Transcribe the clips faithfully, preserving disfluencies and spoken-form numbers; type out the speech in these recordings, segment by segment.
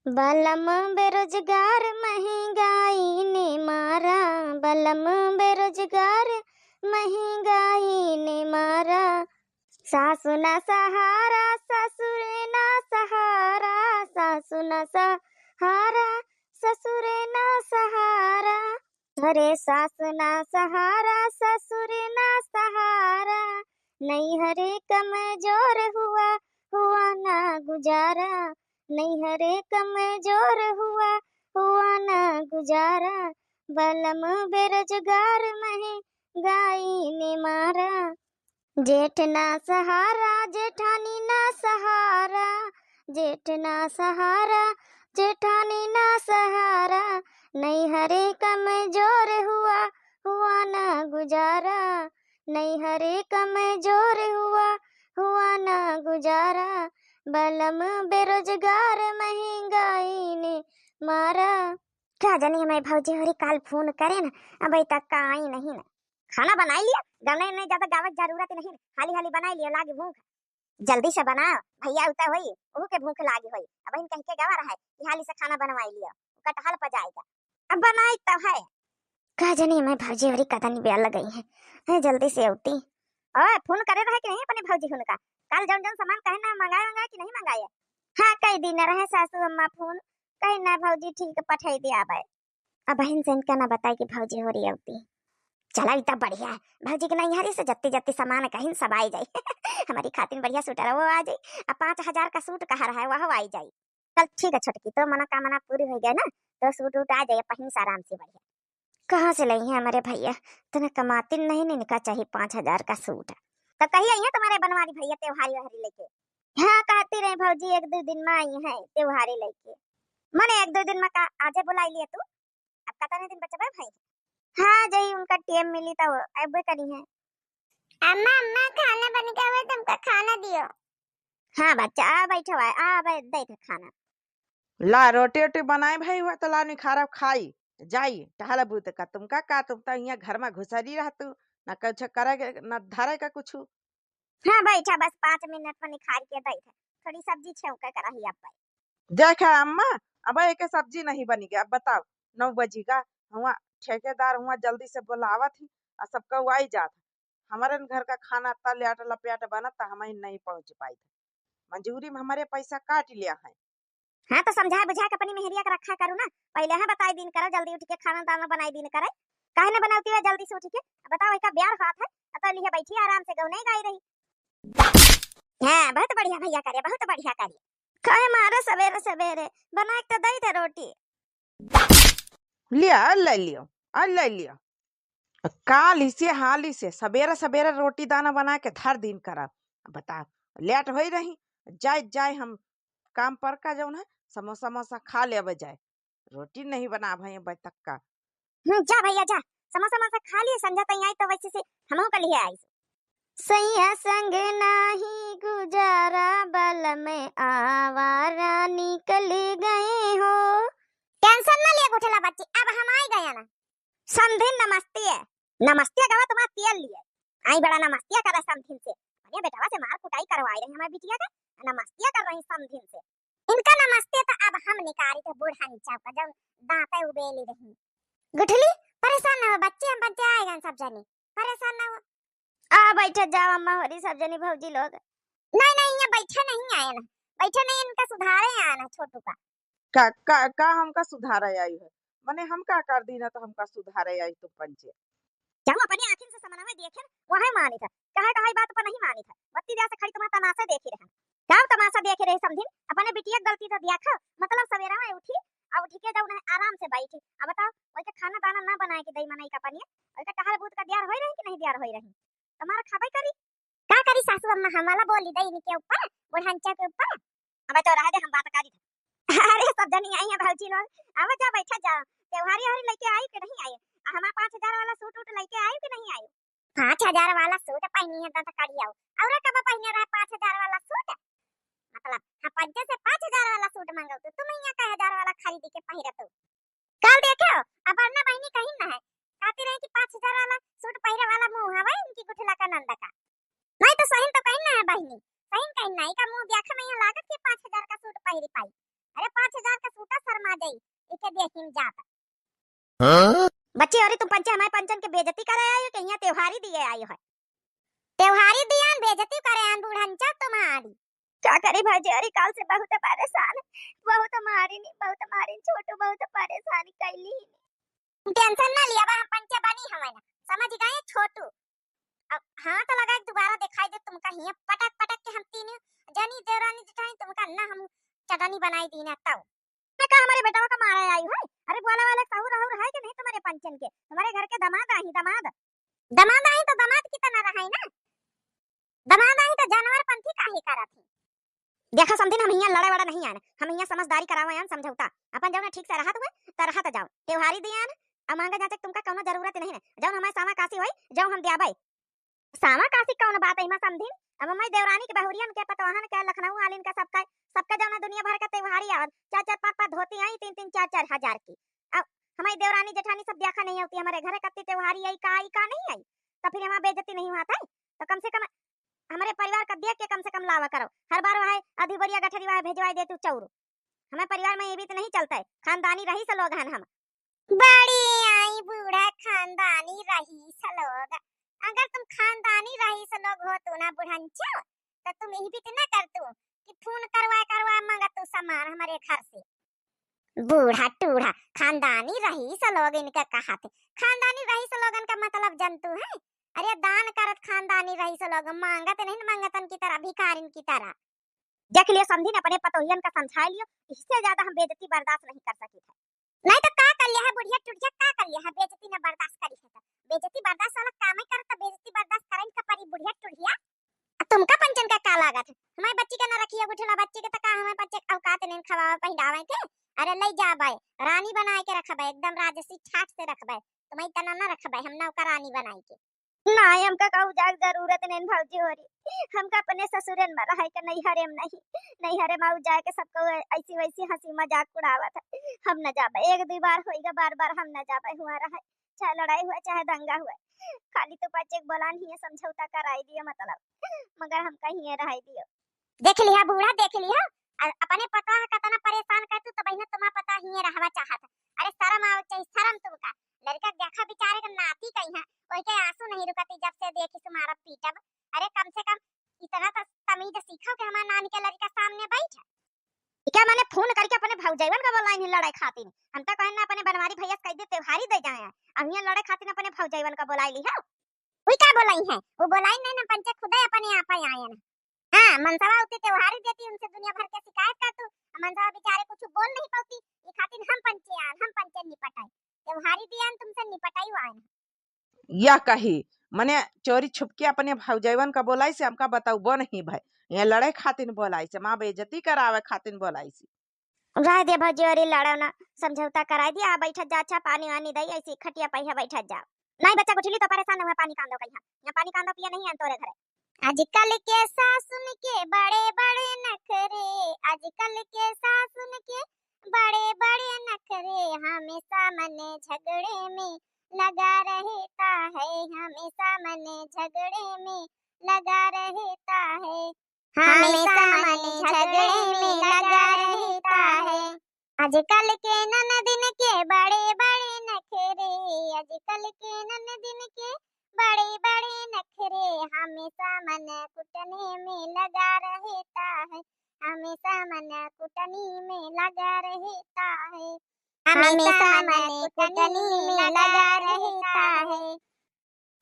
बलम बेरोजगार महंगाई ने मारा, बलम बेरोजगार महंगाई ने मारा। सासु ना सहारा, ससुर ना सहारा, सासु ना सहारा, ससुर ना सहारा। अरे सास ना सहारा, ससुर ना सहारा, नैहरे कमजोर हुआ, हुआ ना गुजारा, नैहरे कमजोर हुआ, हुआ ना गुजारा, बलम बेरोजगार महंगाई ने मारा। जेठ ना सहारा, जेठानी ना सहारा, जेठ ना सहारा, जेठानी ना सहारा, नैहरे कमजोर हुआ, हुआ ना गुजारा, नैहरे कमजोर हुआ, हुआ ना गुजारा, बलम बेरोजगार महंगाई ने मारा। का जानी हमारी भौजी होरी काल फोन करे ना, अबे तक का आई नहीं ना। खाना बनाई लिया, गाना नहीं ज्यादा गावे की जरूरत नहीं, हाली हाली बनाई लिया, लागी भूख। जल्दी से बनाओ, भैया उता होई, ओहू के भूख लागी होई। अबहिन कह के गवा रहा है कि हाली से खाना बनवाई लिया, कटहल पजाएगा। अब बनाई तो है। का जानी हमारी भौजी होरी कतनी बेला गई है, है जल्दी से अउती। ओए, फोन करे रहे कि नहीं अपने भौजी हुनका? काल जौन जौन सामान कहे ना मंगाए, मंगाए कि नहीं मंगाए? हाँ, कई दिन रहे सासू अम्मा फोन, कही ना भौजी ठीक पठाई दिया आबे। अबहिन से इनका ना बताई कि भौजी होरी अउती। चला, ई त बढ़िया है, भौजी के नैहरी से जत्ती जत्ती सामान कहिन सब आई जाई। हमारी खातिन बढ़िया स्वेटर वो आ जाई, आ पाँच हजार का सूट कहा रहा है, वह आई जाई। चल ठीक है छोटकी, तो मनोकामना पूरी हो गई ना, तो सूट उट आ जाए, पहिन से आराम से बढ़िया। कहाँ से लई है हमारे भैया, इतना कमाती नहीं, नहीं इनका चाहिए पाँच हजार का सूट। तो कही आई है तुम्हारे बनवारी भैया त्योहारी वहारी लेके? हाँ, कहती रही भौजी एक दो दिन में आई है त्योहारी लेके। मने एक दो दिन में का आजे बुलाई लिए तू? अब कतने दिन बचबे भाई? हाँ, जई उनका टेम मिली तो अबे करी है। अम्मा, अम्मा, खाना बन गया है, तुमका खाना दियो। हाँ बच्चा, आ बैठो, आ, आ बै-, दे दे खाना। ला, रोटी ओटी बनाए भाई हुआ तो ला निखारा खाई। जाई, टहल बूत का, तुमका का, तुम तो यहाँ घर में घुसरी रहतू, ना कुछ करे के, ना धरे का कुछ। हाँ, बैठा, बस पाँच मिनट में निखार के दै थे। थोड़ी सब्जी छेव के कराही अब भाई। देखा अम्मा, अब एक सब्जी नहीं बनी गया, अब बताओ, नौ बजी का, हुआ ठेकेदार हुआ जल्दी से बुलावत ही, आ सबका आई जात। हमरे घर का खाना इतना लेट लपेट बनत, त हम ही नहीं पहुँच पाई थे। मजूरी में हमारे पैसा काट लिया है। हाँ, तो समझा बुझा के अपनी मेहरिया के रखा करू ना। पहले है बताई दिन करे, जल्दी उठ के खाना दाना बनाई दिन करे। काहे ना बनावती है जल्दी से उठ के? अब बताओ, एका ब्यार हाथ है, अब तो लिहे बैठी आराम से गौ नहीं गाई रही। हाँ, बहुत बढ़िया भैया करे, बहुत बढ़िया करे। काहे मारे सवेरे सवेरे बना के तो दई दे रोटी। लिया, ले लियो, आ ले लियो। काल इसे हाली से सवेरे सवेरे रोटी दाना बना के धर दिन करा। बताओ, लेट होई रही, जाए जाए हम काम पर का जौन है, समोसा समोसा खा लेवे जाए, रोटी नहीं बना भई बज तक का। हम्म, जा भैया जा, समोसा समोसा खा लिए, संझा तई आई तो वैसे से हमहू के लिए आई। सैया संग नाही गुजारा, बलम आवारा निकल गए हो। टेंशन ना लिए गुठला बच्ची, अब हम आई गया ना। समधिन नमस्ते है, नमस्ते गवा तुम्हारा तेल लिए। आई बड़ा नमस्ते करे समधिन से, अपने बेटवा से मार कुटाई करवाई रही हमारे बिटिया के, नमस्ते कर रही समधिन से। इनका नमस्ते तो अब हम निकारी थे बूढ़ा नीचा का, जब दांते उबेली रही। गुठली, परेशान ना हो बच्ची, हम बच्चे आएगा सब जनी, परेशान ना हो। आ बैठे जाओ अम्मा होरी सब जनी भौजी लोग। नहीं नहीं, यहाँ बैठे नहीं आए ना, बैठे नहीं, इनका सुधारे आना छोटू का। का, का, का हमका सुधारे आई है? मने हम का कर दी ना तो हमका सुधारे आई तू पंचे? जब अपने आँखिन से समनवा देखे, वहे मानित है। कहे, कहे बात पर नहीं मानित है। बत्ती दिया से खड़ी तुम्हारा तमाशा देखी रहे। का तमाशा देखे रहे समधिन? अपने बिटिया के गलती तो दिया खा। मतलब सवेरा में उठी, आ उठी के जब उन्हें आराम से बैठी। अब बताओ, वही के खाना दाना ना बनाए के दई मनई का पनिया, वही के टहल बूत का दियार होई रही कि नहीं दियार होई रही? तुम्हारा खाबे करी। का करी सासू अम्मा, हमला बोली दई इनके ऊपर, बुढ़ांचा के ऊपर। अब तो रह दे, हम बात करी। अरे सब जनी आई है भौजी लोग, अब जा बैठा जा। त्योहारी हरी लेके आई कि नहीं आई? आ हमारा पाँच हजार वाला सूट उट लेके आई कि नहीं आई? पाँच हजार वाला सूट पहनी है तो करियो। और कब पहने रहे पाँच हजार वाला सूट? मतलब, हाँ, पंचे से पाँच हजार वाला सूट मांगो तो तुम यहाँ का हजार वाला खरीद के पहिरत हो। काल देखे हो, अपर्णा बहिनी कहीं ना है, कहती रहे कि पाँच हजार वाला सूट पहिरे वाला मुंह हवा इनकी गुठला का नंद का। नहीं तो सही तो कहीं ना है बहिनी, सही कहीं ना, इका मुंह देखा में यहाँ लागत कि पाँच हजार का सूट पहिरी पाई। अरे पाँच हजार का सूता शर्मा जाई, एके देखिन जात। हाँ? बच्ची, अरे तुम पंचे हमारे पंचन के बेइज्जती करे आयो कि यहाँ त्योहारी दिए आयो है? त्योहारी दियान बेइज्जती करे आन बुढ़ंचा तुम्हारी। का करी भौजी, अरे काल से बहुत परेशान, बहुत मारिन, बहुत मारिन छोटू, बहुत परेशान कैली। Tension ना लिया बा, हम पंचे बनी हवे ना, समझ गए छोटू। अब हाथ लगा के दोबारा दिखाई दे तुमका हियाँ पटक पटक के हम तीन जनी देवरानी जेठानी तुमका ना हम चटनी बनाई दी ना तब। का हमारे बेटवा का मारा आई है? अरे बोला वाला सहूर अहूर है कि नहीं तुम्हारे पंचन के? तुम्हारे घर के दामाद आई, दामाद। दामाद आई तो दामाद की तरह रहाई ना। दामाद आई तो जानवर पंथी काहे करत ही? देखा समधिन, हम हियाँ लड़े वड़े नहीं आन, हम हियाँ समझदारी करावे आन, समझौता। अपन जौन ठीक से रहत हुए त रहत जाओ, त्योहारी दियान। अब मांगे जांचे तुमका कौनो जरूरत नहीं है, जौन हमारे सावा काशी होई, जौन हम द्याबे। सावा काशी कौन बात है माँ समधिन? अब हमारी देवरानी के बहुरियन के पतवाहन के लखनऊ वालिन का सबका, सबका जौन दुनिया भर का त्योहारी आवत, चार चार पाँच पाँच धोती आई, तीन तीन चार चार हजार की। अब हमारी देवरानी जेठानी सब देखा नहीं होती हमारे घरे कत्ती त्योहारी आई का, आई का नहीं आई, तो फिर हमारा बेइज्जती नहीं हुआ था? तो कम से कम हमरे परिवार का देख के कम से कम लावा करो। हर बार वह आधी बोरिया गठरी वह भेजवाई दे तू चौरू। हमारे परिवार में ये भी तो नहीं चलता है, खानदानी रहीस लोग हन हम। बड़ी आई बूढ़ा खानदानी रहीस लोग। अगर तुम खानदानी रहीस लोग होतू ना बुढ़ंचो, तो तुम यही भी तो ना करतू कि फोन करवा करवा मांगतू सामान हमारे घर से। बूढ़ा टूढ़ा खानदानी रहीस लोग इनका कहा थे। खानदानी रहीस लोगन का मतलब जनतू है? अरे दान करत खानदानी रहीस लोग, मांगत नहीं मंगतन की तरह, भिखारिन की तरह। देख लियो समधिन, अपने पतोहियन का समझा लियो, इससे ज्यादा हम बेइज्जती बर्दाश्त नहीं कर सकी थे। नहीं तो का कर लिया है बुढ़िया टुढ़िया, का कर लिया है, बेइज्जती न बर्दाश्त करी है तो? बेइज्जती बर्दाश्त वाला काम ही करत, बेइज्जती बर्दाश्त करे का परी बुढ़िया टुढ़िया। आ तुमका पंचन का का लागत है? हमारे बच्ची का न रखिए गुठला, बच्ची के तो का हमारे बच्चे औकात नहीं खवावे पहिरावे के। अरे ले जाबे, रानी बनाए के रखबे, एकदम राजसी ठाट से रखबे। तुम्हें इतना न रखबे, हम नौकर रानी बनाए के। नहीं, हमका कहू जाए के जरूरत नहीं भौजी होरी, हमका अपने ससुरन में रहे के नैहरे में नहीं, नैहरे में आऊ जाए के सबको ऐसी वैसी हंसी मजाक उड़ावत है। हम न जाबे, एक दुई बार होइगा, बार बार हम न जाबे हुआ रहे, चाहे लड़ाई हुए चाहे दंगा हुए, खाली तो पाँच एक बोलान ही समझौता कराई दियो मतलब, मगर हमका हिये रहाई दियो। देख लिहा बूढ़ा, देख लिहा, अ-, अपने पतोह कतना परेशान करतू, तो बहिना तुम्हारा पतोह हिये रहवा चाहत। अरे शर्म आवे चाहिए, शर्म तुमका। लड़का देखा बेचारे का नाती कहीं है, वही के आंसू नहीं रुकती जब से देखी तुम्हारा पीटब। अरे कम से कम इतना तो तमीज सीखो कि हमारे नानी के लड़का सामने बैठ। क्या माने फोन करके अपने भौजैवन का बोलाई नहीं लड़ाई खातिर? हम तो कहें ना अपने बनवारी भैया से कह दे त्योहारी दे जाए, अब यहाँ लड़ाई खातिर अपने भौजैवन का बोलाई ली है। वही का बोलाई है, वो बोलाई नहीं ना, पंचे खुदे अपने आप ही आए ना। हाँ, मनसवा उतनी त्योहारी देती, उनसे दुनिया भर के शिकायत कर तू। मनसवा बेचारे कुछ बोल नहीं पाती, ये खातिर हम पंचे आन, हम पंचे निपटाई। त्योहारी दियान तुमसे निपटाई आन। यह कही, मने चोरी छुपके अपने भौजैवन का बोलाई से हमका बतौबो नहीं भाई, ये लड़े खातिर बोलाई से, माँ बेइज्जती करावे खातिर बोलाई से। रह दे भौजी, अरे लड़ो ना, समझौता कराई दिया, आ बैठत जा, अच्छा पानी वानी दई, ऐसी खटिया पहिया बैठत जा। नहीं बच्चा गुठली तो परेशान हुआ, पानी कांदो कहीं, यहाँ पानी कांदो पिया नहीं है तोरे घरे। आजकल के सासुन के बड़े बड़े नखरे, आजकल के सासुन के बड़े बड़े नखरे, हमेशा मन झगड़े में लगा रहता है, हमेशा मन झगड़े में लगा रहता है, हमेशा मन झगड़े में लगा रहता है। आजकल के ननदिन के बड़े बड़े नखरे, आजकल के ननदिन के बड़े बड़े नखरे, हमेशा मन कुटने में लगा रहता है, हमेशा मन कुटनी में लगा रहता है, हमेशा मन कुटनी में लगा रहता है।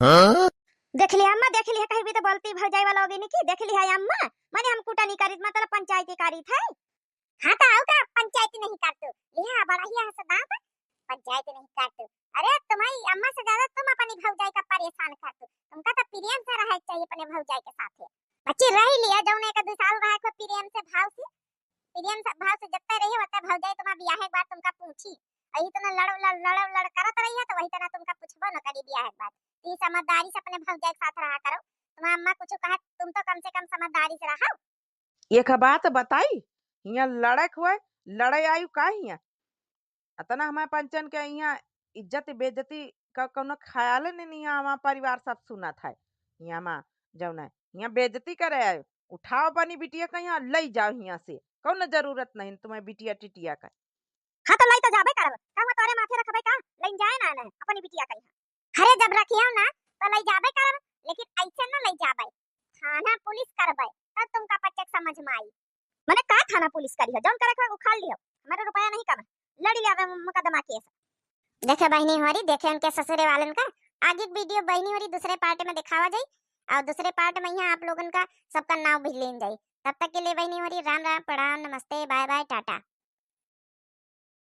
हाँ? देख लिहा अम्मा, देख लिहा, कहीं भी तो बोलती भौजाई वाला होगी नहीं कि देख लिहा अम्मा, माने हम कुटनी करीत, मतलब पंचायती करीत है। हाँ तो आओ का पंचायती नहीं करतू, लिहा बड़ा ही हंस दांत, पंचायती नहीं करतू। अरे तुम्हारी अम्मा से ज्यादा तुम अपनी भौजाई का परेशान करतू, तुमका तो प्रेम से रहे चाहिए अपने भौजाई के साथ। बच्ची रही लिया, जौन एक दो साल रहे को प्रेम से भाव से, प्रेम से भाव से जत्ते रही होते भौजाई तुम्हारा बियाह के बाद तुमका पूछी, अही तना लड़ लड़ लड़ लड़ करत रही है तो वही तना तुमका पूछबो न करी बियाह के बाद। ती समझदारी से अपने भौजाई के साथ रहा करो, तुम्हारा अम्मा कुछ कहा तुम तो कम से कम समझदारी से रहो। एक बात बताई, हियाँ लड़क हुए, लड़े आयु का हियाँ? अतना हमारे पंचन के हियाँ इज्जत बेइज्जती का कौनो ख्याल नहीं, नहीं हमारा परिवार सब सुनत है। हियाँ मा जौन है, हियाँ बेइज्जती करे आयु, उठाओ अपनी बिटिया का हियाँ, ले जाओ हियाँ से, कौनो जरूरत नहीं तुम्हें बिटिया टिटिया का। हाँ तो लई तो जाबे करब, का हुआ तोरे माथे रखबे का? लई जाए ना, ना अपनी बिटिया कहीं। अरे जब रखियो ना तो लई जाबे करब, लेकिन ऐसे ना लई जाबे, थाना पुलिस करबे, तब तुमका पचक समझ में आई। मने का थाना पुलिस करी है, जौन करे के उखाड़ लियो, हमारे रुपया नहीं कम, लड़ी ले आवे मुकदमा केस। देखे बहिनी होरी, देखे उनके ससुरे वालन का, आगे के वीडियो बहिनी होरी दूसरे पार्ट में दिखावा जाई, और दूसरे पार्ट में यहाँ आप लोगन का सबका नाव भी लेन जाई। तब तक के लिए बहिनी होरी राम राम, प्रणाम, नमस्ते, बाय बाय, टाटा।